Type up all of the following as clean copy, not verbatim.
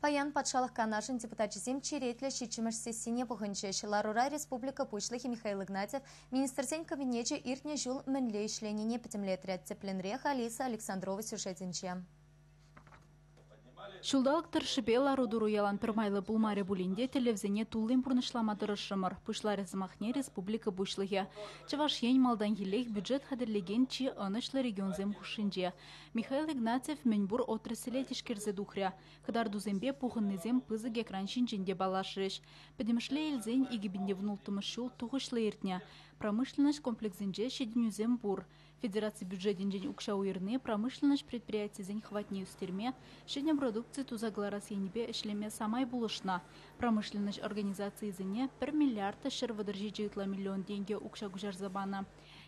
Паян Патшалӑх Канашӗн депутачӗсем черетлӗ ҫиччӗмӗш сессине пухӑнчӗҫ. Ларура республика Пуҫлӑхӗ Михаил Игнатьев Министрсен Кабинечӗ иртнӗ ҫул мӗнле ӗҫленине пӗтӗмлетрӗ. Тӗплӗнрех Алиса Александрова сюжетӗнче. Ҫулталӑк тӑршшӗпе лару-тӑру ялан пӗр майлӑ пулмарӗ пулин те тӗллевсене туллин пурнӑҫлама тӑрӑшрӑмӑр, пуҫларӗ сӑмахне республика Пуҫлӑхӗ. Чӑваш Ен малтанхиллех бюджет хатӗрлекен чи ӑнӑҫлӑ регионсем хушшинче. Михаил Игнатьев мӗнпур отрасле тишкерсе тухрӗ. Кӑтартусемпе пухӑннисем пысӑк экран ҫинчен те паллашрӗҫ. Пӗтӗмӗшле илсен 2016 ҫул тухӑҫлӑ иртнӗ. Промышленноҫ комплексӗнче ҫитӗнӳсем пур. Федераци бюджетӗнчен укҫа уйӑрни промышленноҫ предприятисен хӑватне ӳстерме, ҫӗнӗ продукци туса кӑларас енӗпе ӗҫлеме самай пулӑшнӑ. Промышленноҫ организацийӗсене пӗр миллиард та 137 ытла миллион тенкӗ укҫа куҫарса панӑ.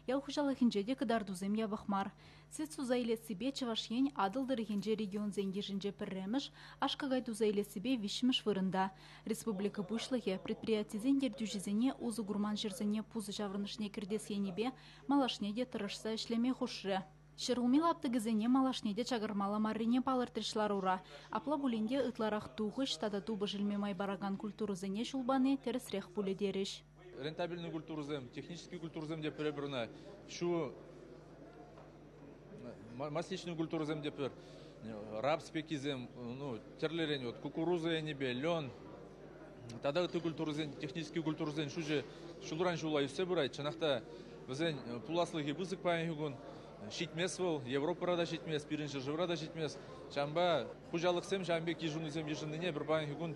Ял хуҫалӑхӗнче те кӑтартусем япӑх мар. Сӗт суса илессипе Чӑваш Ен Атӑл тӑрӑхӗнче регионсен йышӗнче пӗрремӗш, аш-какай туса илессипе виҫҫӗмӗш вырӑнта. Республика Пуҫлӑхӗ предприятисен ертӳҫисене усӑ курман ҫӗрсене пусӑ ҫаврӑнӑшне кӗртес енӗпе малашне те тӑрӑшса ӗҫлеме хушрӗ. Ҫӗрулми лаптӑкӗсене малашне те чакармалла маррине палӑртрӗҫ ларура. Апла пулин те ытларах тухӑҫ тата тупӑш илме май паракан культурӑсене ҫул пани тӗрӗсрех пулӗ терӗҫ. Рентабельный культурӑсем, технический культурӑсем те пӗр-пӗр ӑна ҫу масличный культурӑсем те пӗр рапс пеккисем, ну, тӗрлӗрен вот кукуруза енӗпе, лен тата ытти культурӑсен, технический культурӑсен шучӗ ҫулран ҫула ӳссе пырать. Чӑнах та вӗсен пуласлӑхӗ пысӑк паянхи кун. Ҫитмест вӑл, Европӑра та ҫитмест, пирӗн ҫӗршывра та ҫитмест. Ҫавӑнпа хуҫалӑхсем ҫавӑн пек йышӑнусем йышӑннине пӗр паянхи кун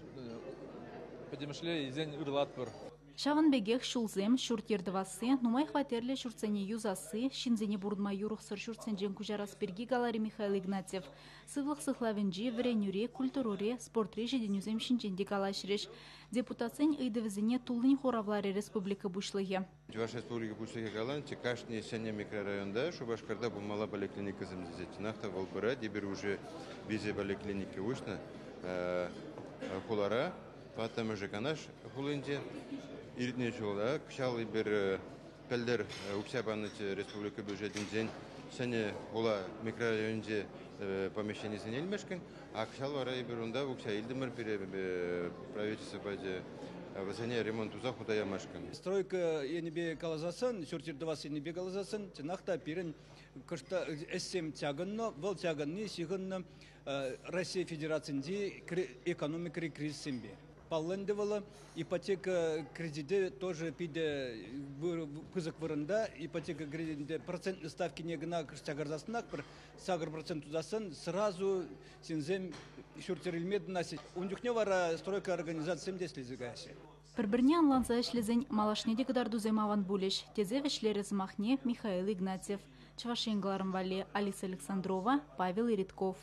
пӗтӗмӗшле илсен ырлатпӑр. Ҫавӑн пекех ҫулсем, ҫурт-йӗр тӑвасси, нумай хваттерлӗ ҫуртсене юсасси, ҫынсене пурӑнма юрӑхсӑр ҫуртсенчен куҫарас пирки каларӗ Михаил Игнатьев. Сывлӑх сыхлавӗнчи, вӗренӳре, культурӑри, спортри ҫитӗнӳсем ҫинчен те калаҫрӗҫ. Депутатсен ыйтӑвӗсене туллин хуравларӗ республика Пуҫлӑхӗ. Чӑваш Республики Пуҫлӑхӗ каланӑччӗ, кашни ҫӗнӗ микрорайонта Шупашкарта пулмалла поликлиникӑсем тесе. Чӑнах та вӑл пырать. Эпир уже виҫӗ поликлиника уҫнӑ хулара. Тӑваттӑмӗшӗ Канаш хулинче иртнӗ ҫулта. Кӑҫал эпир пӗлтӗр укҫа панӑччӗ республика бюджетӗнчен ҫӗнӗ хула микрорайонӗнче помещенисене илмешкӗн. А кӑҫал вара эпир унта укҫа илтӗмӗр пире правительство пачӗ вӗсене ремонт туса хута ямашкӑн. Стройка енӗпе каласассӑн, ҫурт-йӗр тӑвас енӗпе каласассӑн, чӑнах та пирӗн кӑшта ӗҫсем чакӑннӑ, вӑл чакӑнни ҫыхӑннӑ Россия Федерацинчи экономикӑри кризиссемпе. Паллӑ ӗнтӗ вӑл ипотека кредите тоже питӗ пысӑк вырӑнта. Ипотека кредитӗнче процентный ставкине кӑна чакарсассӑнах пӗр 8% тутарсан сразу ҫынсем ҫурт-йӗр илме тытӑнаҫҫӗ. Ун чухне вара стройка организацисем те ӗҫлесе каяҫҫӗ. Пӗр-пӗрне ӑнланса ӗҫлесен малашне те кӑтартусем аван пулӗҫ, тесе вӗҫлерӗ сӑмахне Михаил Игнатьев. Чӑваш Ен кӑларӑм валли Алиса Александрова, Павел Иритков.